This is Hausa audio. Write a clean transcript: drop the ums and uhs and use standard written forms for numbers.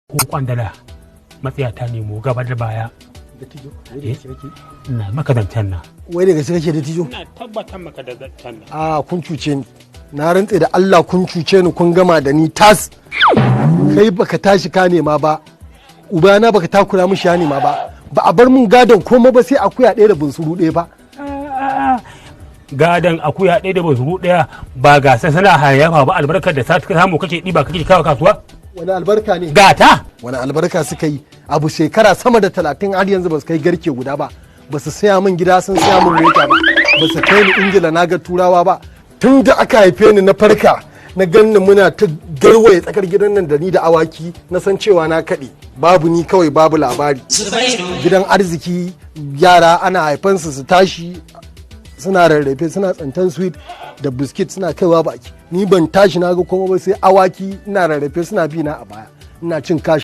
Ko kwandala matsayata nemo gaba da baya. Dattijo, wai da gaske kake? Ina maka zancen nan. Wai da gaske kake, dattijo? Ina tabbatar maka da zancen nan. A, kun cuce ni. Na rantse da Allah kun cuce ni, kun gama da ni tas. Kai baka tashi ka nema ba, ubana baka takura mishi ya nema ba. Ba a bar mun gadon komai ba sai akuya ɗaya da bunsuru ɗaya ba. Gadon akuya ɗaya da bunsuru ɗaya, ba gasa suna hayayyafa ba? Albarkar da ta samu kake ɗiba kake kawo kasuwa. Wani albarka ne? Gata. Wani albarka suka yi? Abu shekara sama da 30, har yanzu ba su kai garke guda ba. Ba su saya min gida, sun saya min mota ba. Ba su kai ni Ingila na ga Turawa ba. Tun da aka haife ni na farka na ganni muna ta garwaye tsakar gidan nan da ni da awaki, na san cewa na kaɗe. Babu ni kawai, babu labari. Gidan arziki, yara ana haifansu su tashi suna rarrafe, suna tsantan sweet da biskit suna kaiwa baki. Ni ban tashi na ga komai ba sai awaki ina rarrafe suna bi na a baya, ina cin kashi.